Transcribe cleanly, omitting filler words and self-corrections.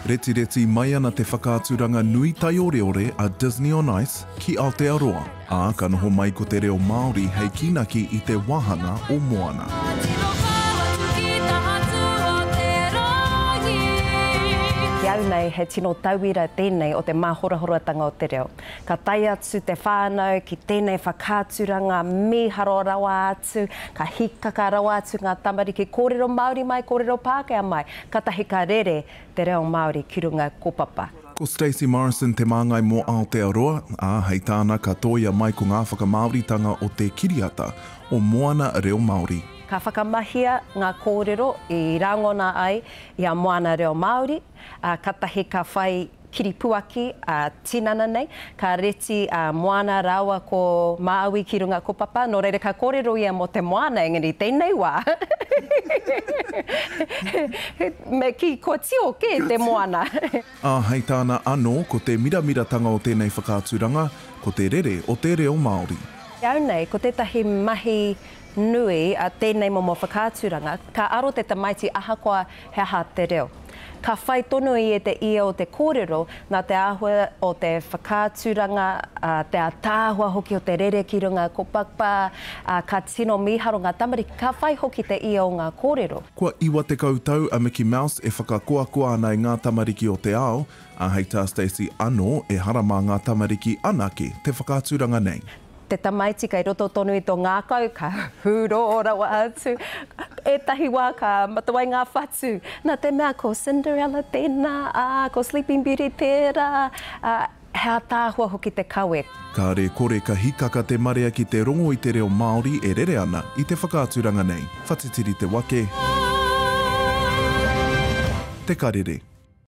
Retireti mai ana te whakaaturanga nui taioreore a Disney on Ice ki Aotearoa, ā, ka noho mai ko te reo Māori hei kīnaki i te wāhanga o Moana. Ki au nei, he tino tauira tēnei o te māhorahoratanga o te reo. Ka tae atu te whānau ki tēnei whakaaturanga mīharo rawa atu, ka hīkaka rawa atu ngā tamariki, kōrero Māori mai, kōrero Pākehā mai, katahi ka rere te reo Māori ki runga kōpapa. Ko Stacey Morrison te māngai mō Aotearoa, ā, hei tāna ka tōia mai ko ngā whakamāoritanga o te kiriata o Moana Reo Māori. Ka whakamahia ngā kōrero i rangona ai i a Moana Reo Māori, ā, katahi ka whai kiripuaki ā tinana nei, ka reti a Moana rāua ko Māui ki runga kopapa, nō reira ka kōrero ia mō te moana engari tēnei wā me kī kua tio kē te moana. Ā, hei tāna anō, ko te miramiratanga o tēnei whakaaturanga, ko te rere o te reo Māori. Ki au nei, ko tētahi mahi nui a tēnei momo whakaaturanga, ka aro te tamaiti ahakoa he aha te reo. Ka whai tonu ia te ia o te kōrero nā te āhua o te whakaaturanga, te ātaahua hoki o te rere ki runga kopapa, ā, ka tino mīharo ngā tamariki, ka whai hoki te ia o ngā kōrero. Kua 90 tau a Mickey Mouse e whakakoakoa ana i ngā tamariki o te ao, ā, hei tā Stacey anō, ehara mā ngā tamariki anake te whakaaturanga nei. Te tamaiti kei roto tonu i tō ngākau, ka hurō rawa atu. Ētahi wā ka matawai ngā whatu, nā te mea ko Cinderella tēnā, ā, ko Sleeping Beauty tērā, ā, he ātaahua hoki te kawe. Kāre kore ka hikaka te marea ki te rongo i te reo Māori e rere ana i te whakaaturanga nei. Whatitiri te wake. Te Karere.